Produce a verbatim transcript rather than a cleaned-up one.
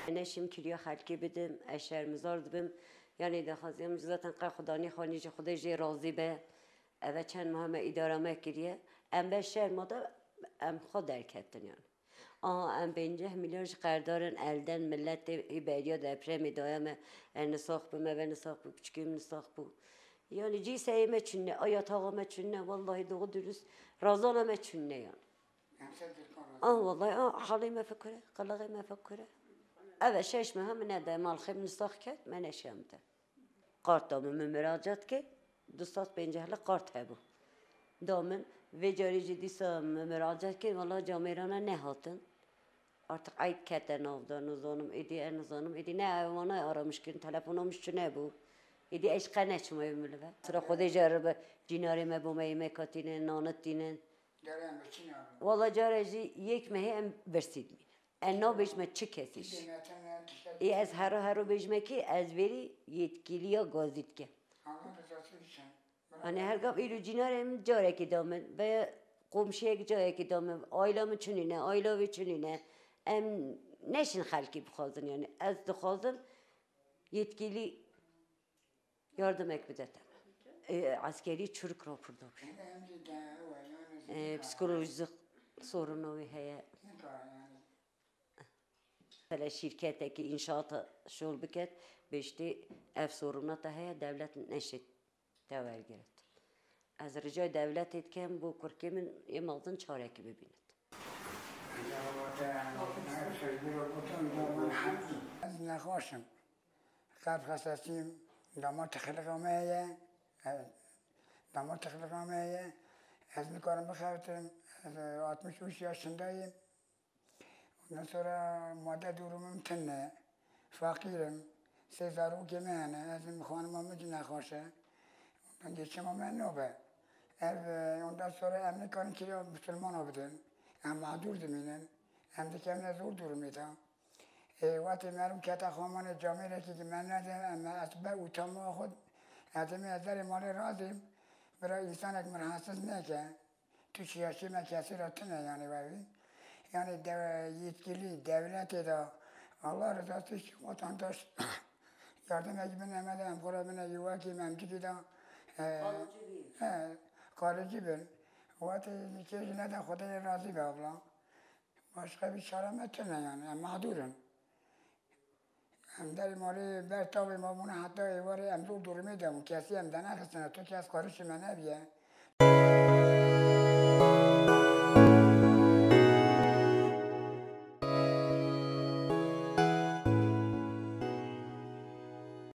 Neşim kiliya xelkê bidim, ez şermizar dibim. Yanî daxwaziyam zaten qey xudanî xanî ji Xwedê jê razî be. Eve çend meha me îdara me kiriye. Em be şerma de em xwe derketin yani. Aha, em pênceh milyar ji qerdarin elden milletê ê beriya depremê daye me. E, nisax bû, me ve nisax bû, piçikê min nisax bû. Yani cîseyê me çinne, a yataxa me çinne, wallahî doğru dürüst razana me çinne yani. Ah, wallahî, ah, halê me fikire, qilixê me fikire. Eve şeş meha min nede, malxê min nisax ket, me neşiya min te. Qart da min, min miracat kir, du sed pênceh li qart hebû. Da min, vê carî jî dîsa min miracat kir, wala camêrana nehatin. Artık eyd kete nav da, nizanim êdî, e, nizanim êdî, ne ewana aramiş kirin, telefona min çi nebû. Êdî ez qe neçime min li ve. Sira Xwedê jeribe, cînarê me bo me yemek hatînin, nanit tînin. Wala cara jî yek mehê em birsî dimînin. Em nabêjime çi kesî jî. Ê ez hero hero bêjime kî ez vêrî yetkîliya gazî dikim. Hani her gav îro cînarê min carekî da min, veya komşiyek carekî da min, ayla min çinîne, ayla wê çinîne. Em neşin xelkî bixwazin yani. Ez dixwazim yetkîlî yardimek bide te. E, eskerî çirk rapor da bî. E, psikolojik soruna wê heye. Mesela şîrketekî înşaata şol biket, bêjtê ev soruna te heye, dewlet neşê te wergiret. Ez ricayê dewletê dikim, bo kurkê min yê mezin çarekî bibînit. Ez nexweş im. Qelb xestesiyim, damar tıxiliqa me heye. E, damar tıxiliqa me heye. Ez nikarim bixebitim. Ez altmış üç yaşındayım. Ondan sonra maddi durumum tune. Fakirim. Sê zarokê me hene. Ez xanima min jî nexweş e. Ondan geçima me nobe. Ev, e, ondan sonra em nikarin kiriya musulmana bidin. Em mağdur dimînin. Em dikevine zor durumê de. Ê, wextê merim kete xamanê camêrekî ki me nede, em ez be utama xwe, ez ê ez derê malê razîm, bira însanek min rahatsiz neke. Tu çiyaşê me kesî ra tune yani wevî. Yani de, yetkili devletê de Allah rızası için vatandaş yardım ekibine me de em xwe re bine yuvakî memcikî de, e, Kalıcı bir. He, kalıcı bir. Wextê kê jine de Xwedê razî be abla. Başka bir çare me tune yani, em mağdur in. Em derê malê ber tavê ma bûne heta êvarê em zor durumê de bûn. Kesî em denexistine, tu kes qarişî me nebiye.